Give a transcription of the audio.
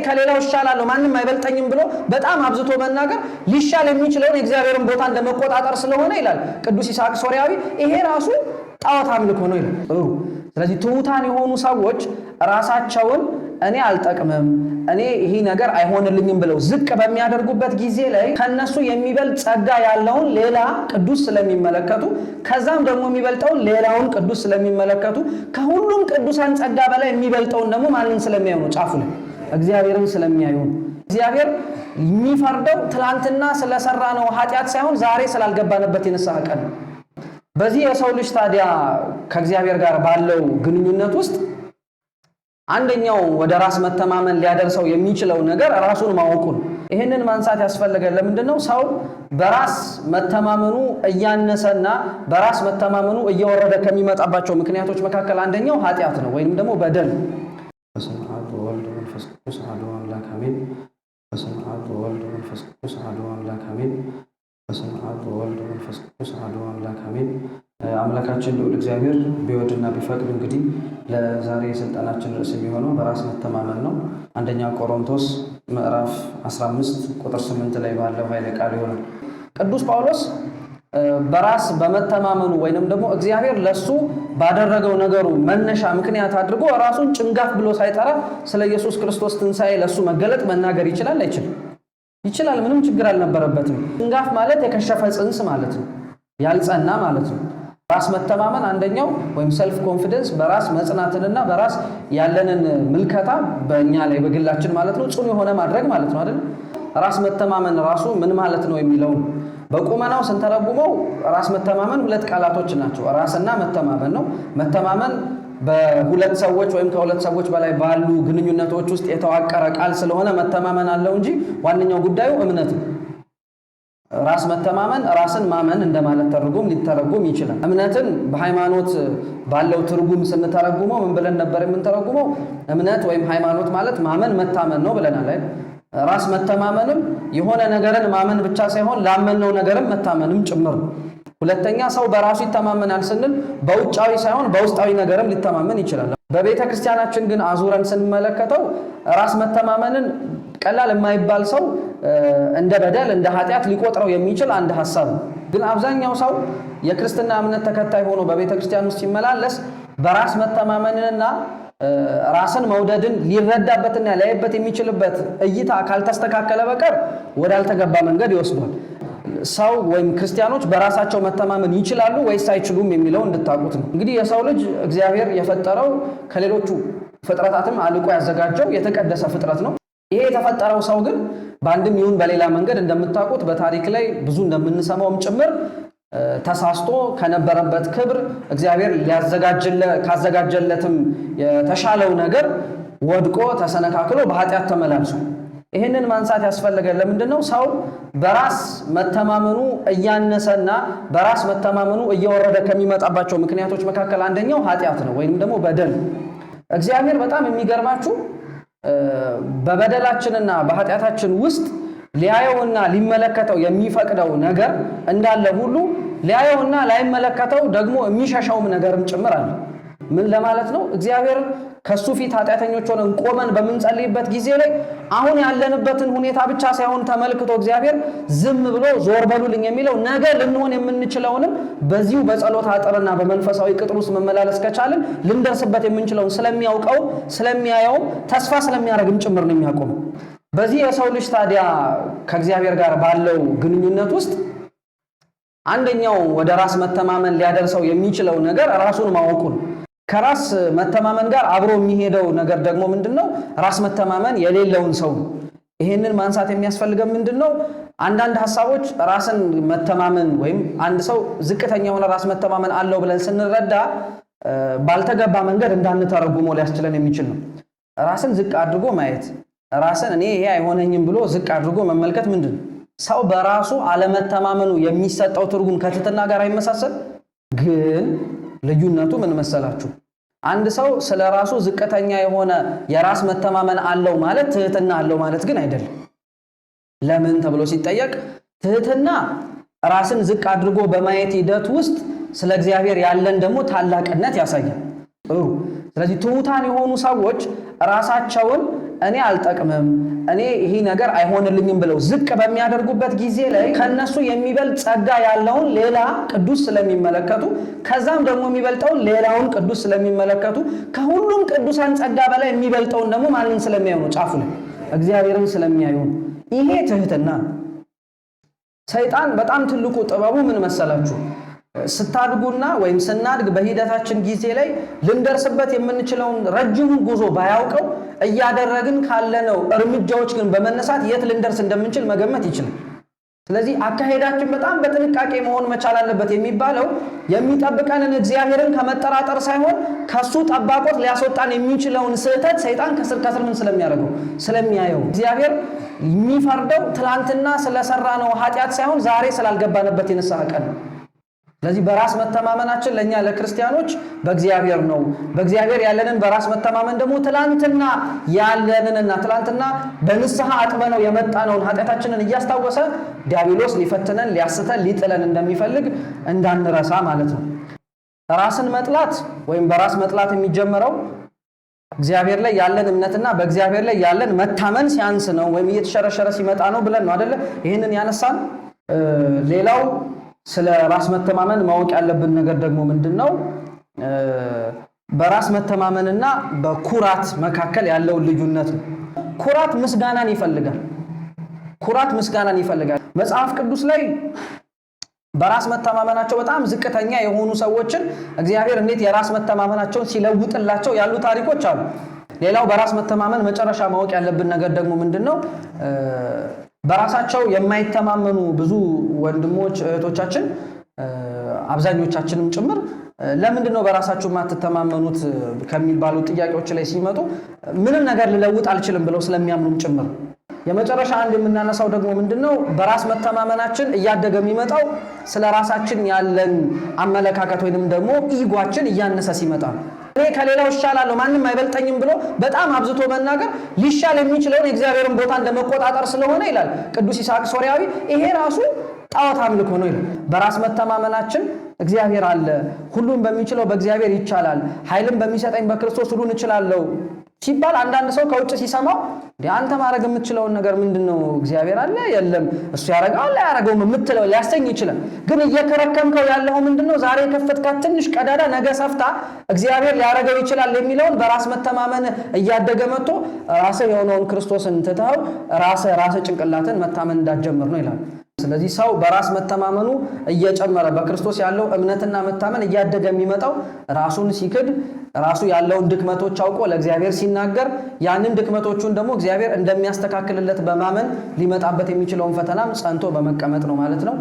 ከሌላው እሻላለሁ ማንም አይበልጠኝም ብሎ በጣም አብዝቶ መናገር ሊሻል የሚችለውን የእግዚአብሔርን ቦታ እንደመቆጣጠር ስለሆነ ይላል ቅዱስ ይስሐቅ ሶርያዊ፣ ይሄ ራሱ ጣዖት አምልኮ ነው ይላል። ጥሩ። ስለዚህ ትሑታን የሆኑ ሰዎች ራሳቸውን እኔ አልጠቅምም፣ እኔ ይሄ ነገር አይሆንልኝም ብለው ዝቅ በሚያደርጉበት ጊዜ ላይ ከነሱ የሚበልጥ ጸጋ ያለውን ሌላ ቅዱስ ስለሚመለከቱ፣ ከዛም ደግሞ የሚበልጠውን ሌላውን ቅዱስ ስለሚመለከቱ፣ ከሁሉም ቅዱሳን ጸጋ በላይ የሚበልጠውን ደግሞ ማንን ስለሚያዩ ነው? ጫፉ ላይ እግዚአብሔርን ስለሚያዩ ነው። እግዚአብሔር የሚፈርደው ትላንትና ስለሰራ ነው ኃጢአት ሳይሆን ዛሬ ስላልገባንበት የንስሐ ቀን ነው። በዚህ የሰው ልጅ ታዲያ ከእግዚአብሔር ጋር ባለው ግንኙነት ውስጥ አንደኛው ወደ ራስ መተማመን ሊያደርሰው የሚችለው ነገር ራሱን ማወቁ ነው። ይህንን ማንሳት ያስፈለገን ለምንድን ነው? ሰው በራስ መተማመኑ እያነሰና በራስ መተማመኑ እየወረደ ከሚመጣባቸው ምክንያቶች መካከል አንደኛው ኃጢአት ነው ወይንም ደግሞ በደል። በስመ አብ ወወልድ ወመንፈስ ቅዱስ አሐዱ አምላክ አሜን። በስመ አብ ወወልድ ወመንፈስ ቅዱስ አሐዱ አምላክ አሜን። በስመ አብ ወወልድ ወመንፈስ ቅዱስ አሐዱ አምላክ አሜን። አምላካችን ልዑል እግዚአብሔር ቢወድና ቢፈቅድ እንግዲህ ለዛሬ የስልጠናችን ርዕስ የሚሆነው በራስ መተማመን ነው። አንደኛ ቆሮንቶስ ምዕራፍ 15 ቁጥር 8 ላይ ባለው ኃይለ ቃል ይሆናል። ቅዱስ ጳውሎስ በራስ በመተማመኑ ወይንም ደግሞ እግዚአብሔር ለሱ ባደረገው ነገሩ መነሻ ምክንያት አድርጎ ራሱን ጭንጋፍ ብሎ ሳይጠራ ስለ ኢየሱስ ክርስቶስ ትንሣኤ ለሱ መገለጥ መናገር ይችላል አይችልም? ይችላል። ምንም ችግር አልነበረበትም። ጭንጋፍ ማለት የከሸፈ ጽንስ ማለት ነው፣ ያልጸና ማለት ነው። ራስ መተማመን አንደኛው ወይም self confidence በራስ መጽናትንና በራስ ያለንን ምልከታ በእኛ ላይ በግላችን ማለት ነው ጽኑ የሆነ ማድረግ ማለት ነው አይደል? ራስ መተማመን ራሱ ምን ማለት ነው የሚለው በቁመናው ስንተረጉመው ራስ መተማመን ሁለት ቃላቶች ናቸው። ራስና መተማመን ነው። መተማመን በሁለት ሰዎች ወይም ከሁለት ሰዎች በላይ ባሉ ግንኙነቶች ውስጥ የተዋቀረ ቃል ስለሆነ መተማመን አለው እንጂ ዋነኛው ጉዳዩ እምነት ነው። ራስ መተማመን ራስን ማመን እንደማለት ተርጉም ሊተረጉም ይችላል። እምነትን በሃይማኖት ባለው ትርጉም ስንተረጉመው ምን ብለን ነበር የምንተረጉመው? እምነት ወይም ሃይማኖት ማለት ማመን መታመን ነው ብለናል አይደል? ራስ መተማመንም የሆነ ነገርን ማመን ብቻ ሳይሆን ላመንነው ነገርም መታመንም ጭምር ነው። ሁለተኛ ሰው በራሱ ይተማመናል ስንል በውጫዊ ሳይሆን በውስጣዊ ነገርም ሊተማመን ይችላል። በቤተ ክርስቲያናችን ግን አዙረን ስንመለከተው ራስ መተማመንን ቀላል የማይባል ሰው እንደ በደል እንደ ኃጢአት ሊቆጥረው የሚችል አንድ ሀሳብ ነው። ግን አብዛኛው ሰው የክርስትና እምነት ተከታይ ሆኖ በቤተ ክርስቲያን ውስጥ ሲመላለስ በራስ መተማመንንና ራስን መውደድን ሊረዳበትና ሊያይበት የሚችልበት እይታ ካልተስተካከለ በቀር ወዳልተገባ መንገድ ይወስዷል። ሰው ወይም ክርስቲያኖች በራሳቸው መተማመን ይችላሉ ወይስ አይችሉም የሚለው እንድታውቁት ነው። እንግዲህ የሰው ልጅ እግዚአብሔር የፈጠረው ከሌሎቹ ፍጥረታትም አልቆ ያዘጋጀው የተቀደሰ ፍጥረት ነው። ይሄ የተፈጠረው ሰው ግን በአንድም ይሁን በሌላ መንገድ እንደምታውቁት በታሪክ ላይ ብዙ እንደምንሰማውም ጭምር ተሳስቶ ከነበረበት ክብር እግዚአብሔር ካዘጋጀለትም የተሻለው ነገር ወድቆ ተሰነካክሎ በኃጢአት ተመላልሶ ይህንን ማንሳት ያስፈለገ ለምንድን ነው? ሰው በራስ መተማመኑ እያነሰና በራስ መተማመኑ እየወረደ ከሚመጣባቸው ምክንያቶች መካከል አንደኛው ኃጢአት ነው ወይንም ደግሞ በደል። እግዚአብሔር በጣም የሚገርማችሁ በበደላችንና በኃጢአታችን ውስጥ ሊያየውና ሊመለከተው የሚፈቅደው ነገር እንዳለ ሁሉ ሊያየውና ላይመለከተው ደግሞ የሚሸሸውም ነገርም ጭምር አለ። ምን ለማለት ነው? እግዚአብሔር ከሱ ፊት ኃጢአተኞች ሆነን ቆመን በምንጸልይበት ጊዜ ላይ አሁን ያለንበትን ሁኔታ ብቻ ሳይሆን ተመልክቶ እግዚአብሔር ዝም ብሎ ዞር በሉልኝ የሚለው ነገ ልንሆን የምንችለውንም በዚሁ በጸሎት አጥርና በመንፈሳዊ ቅጥር ውስጥ መመላለስ ከቻልን ልንደርስበት የምንችለውን ስለሚያውቀው ስለሚያየውም ተስፋ ስለሚያደርግም ጭምር ነው የሚያቆመው። በዚህ የሰው ልጅ ታዲያ ከእግዚአብሔር ጋር ባለው ግንኙነት ውስጥ አንደኛው ወደ ራስ መተማመን ሊያደርሰው የሚችለው ነገር ራሱን ማወቁ ነው። ከራስ መተማመን ጋር አብሮ የሚሄደው ነገር ደግሞ ምንድን ነው? ራስ መተማመን የሌለውን ሰው ነው። ይሄንን ማንሳት የሚያስፈልገን ምንድን ነው? አንዳንድ ሀሳቦች ራስን መተማመን ወይም አንድ ሰው ዝቅተኛ የሆነ ራስ መተማመን አለው ብለን ስንረዳ ባልተገባ መንገድ እንዳንተረጉመው ሊያስችለን የሚችል ነው። ራስን ዝቅ አድርጎ ማየት፣ ራስን እኔ ይሄ አይሆነኝም ብሎ ዝቅ አድርጎ መመልከት ምንድን ነው? ሰው በራሱ አለመተማመኑ የሚሰጠው ትርጉም ከትህትና ጋር አይመሳሰል። ግን ልዩነቱ ምን መሰላችሁ? አንድ ሰው ስለ ራሱ ዝቅተኛ የሆነ የራስ መተማመን አለው ማለት ትህትና አለው ማለት ግን አይደለም። ለምን ተብሎ ሲጠየቅ ትህትና ራስን ዝቅ አድርጎ በማየት ሂደት ውስጥ ስለ እግዚአብሔር ያለን ደግሞ ታላቅነት ያሳያል። ጥሩ። ስለዚህ ትሑታን የሆኑ ሰዎች ራሳቸውን እኔ አልጠቅምም፣ እኔ ይሄ ነገር አይሆንልኝም ብለው ዝቅ በሚያደርጉበት ጊዜ ላይ ከነሱ የሚበልጥ ጸጋ ያለውን ሌላ ቅዱስ ስለሚመለከቱ፣ ከዛም ደግሞ የሚበልጠውን ሌላውን ቅዱስ ስለሚመለከቱ፣ ከሁሉም ቅዱሳን ጸጋ በላይ የሚበልጠውን ደግሞ ማንን ስለሚያዩ ነው? ጫፉ ላይ እግዚአብሔርን ስለሚያዩ ነው። ይሄ ትህትና ነው። ሰይጣን በጣም ትልቁ ጥበቡ ምን መሰላችሁ? ስታድጉና ወይም ስናድግ በሂደታችን ጊዜ ላይ ልንደርስበት የምንችለውን ረጅሙን ጉዞ ባያውቀው እያደረግን ካለነው እርምጃዎች ግን በመነሳት የት ልንደርስ እንደምንችል መገመት ይችላል። ስለዚህ አካሄዳችን በጣም በጥንቃቄ መሆን መቻል አለበት የሚባለው የሚጠብቀንን እግዚአብሔርን ከመጠራጠር ሳይሆን ከሱ ጠባቆት ሊያስወጣን የሚችለውን ስህተት ሰይጣን ከስር ከስር ምን ስለሚያደርገው ስለሚያየው። እግዚአብሔር የሚፈርደው ትላንትና ስለሰራነው ኃጢአት ሳይሆን ዛሬ ስላልገባንበት የንስሐ ቀን ነው። ስለዚህ በራስ መተማመናችን ለእኛ ለክርስቲያኖች በእግዚአብሔር ነው። በእግዚአብሔር ያለንን በራስ መተማመን ደግሞ ትላንትና ያለንንና ትላንትና በንስሐ አጥበነው የመጣነውን ኃጢአታችንን እያስታወሰ ዲያብሎስ ሊፈትነን፣ ሊያስተን፣ ሊጥለን እንደሚፈልግ እንዳንረሳ ማለት ነው። ራስን መጥላት ወይም በራስ መጥላት የሚጀመረው እግዚአብሔር ላይ ያለን እምነትና በእግዚአብሔር ላይ ያለን መታመን ሲያንስ ነው ወይም እየተሸረሸረ ሲመጣ ነው ብለን ነው አይደለ? ይህንን ያነሳን። ሌላው ስለ ራስ መተማመን ማወቅ ያለብን ነገር ደግሞ ምንድን ነው? በራስ መተማመንና በኩራት መካከል ያለውን ልዩነት ነው። ኩራት ምስጋናን ይፈልጋል። ኩራት ምስጋናን ይፈልጋል። መጽሐፍ ቅዱስ ላይ በራስ መተማመናቸው በጣም ዝቅተኛ የሆኑ ሰዎችን እግዚአብሔር እንዴት የራስ መተማመናቸውን ሲለውጥላቸው ያሉ ታሪኮች አሉ። ሌላው በራስ መተማመን መጨረሻ ማወቅ ያለብን ነገር ደግሞ ምንድን ነው? በራሳቸው የማይተማመኑ ብዙ ወንድሞች እህቶቻችን፣ አብዛኞቻችንም ጭምር ለምንድን ነው በራሳችሁ የማትተማመኑት ከሚባሉ ጥያቄዎች ላይ ሲመጡ ምንም ነገር ልለውጥ አልችልም ብለው ስለሚያምኑም ጭምር። የመጨረሻ አንድ የምናነሳው ደግሞ ምንድን ነው? በራስ መተማመናችን እያደገ የሚመጣው ስለ ራሳችን ያለን አመለካከት ወይንም ደግሞ ኢጓችን እያነሰ ሲመጣ ነው። እኔ ከሌላው እሻላለሁ ማንም አይበልጠኝም ብሎ በጣም አብዝቶ መናገር ሊሻል የሚችለውን የእግዚአብሔርን ቦታ እንደመቆጣጠር ስለሆነ ይላል ቅዱስ ይስሐቅ ሶርያዊ፣ ይሄ ራሱ ጣዖት አምልኮ ነው ይላል። በራስ መተማመናችን እግዚአብሔር አለ፣ ሁሉን በሚችለው በእግዚአብሔር ይቻላል፣ ኃይልን በሚሰጠኝ በክርስቶስ ሁሉን እችላለሁ ሲባል አንዳንድ ሰው ከውጭ ሲሰማው አንተ ማድረግ የምትችለውን ነገር ምንድን ነው? እግዚአብሔር አለ የለም፣ እሱ ያደርገዋል አያደርገውም የምትለው ሊያሰኝ ይችላል። ግን እየከረከምከው ያለው ምንድን ነው? ዛሬ የከፈትካት ትንሽ ቀዳዳ ነገ ሰፍታ እግዚአብሔር ሊያደርገው ይችላል የሚለውን በራስ መተማመን እያደገ መጥቶ ራስህ የሆነውን ክርስቶስን ትተኸው ራስህ ጭንቅላትን መታመን እንዳትጀምር ነው ይላል። ስለዚህ ሰው በራስ መተማመኑ እየጨመረ በክርስቶስ ያለው እምነትና መታመን እያደገ የሚመጣው ራሱን ሲክድ፣ ራሱ ያለውን ድክመቶች አውቆ ለእግዚአብሔር ሲናገር፣ ያንን ድክመቶቹን ደግሞ እግዚአብሔር እንደሚያስተካክልለት በማመን ሊመጣበት የሚችለውን ፈተናም ጸንቶ በመቀመጥ ነው ማለት ነው።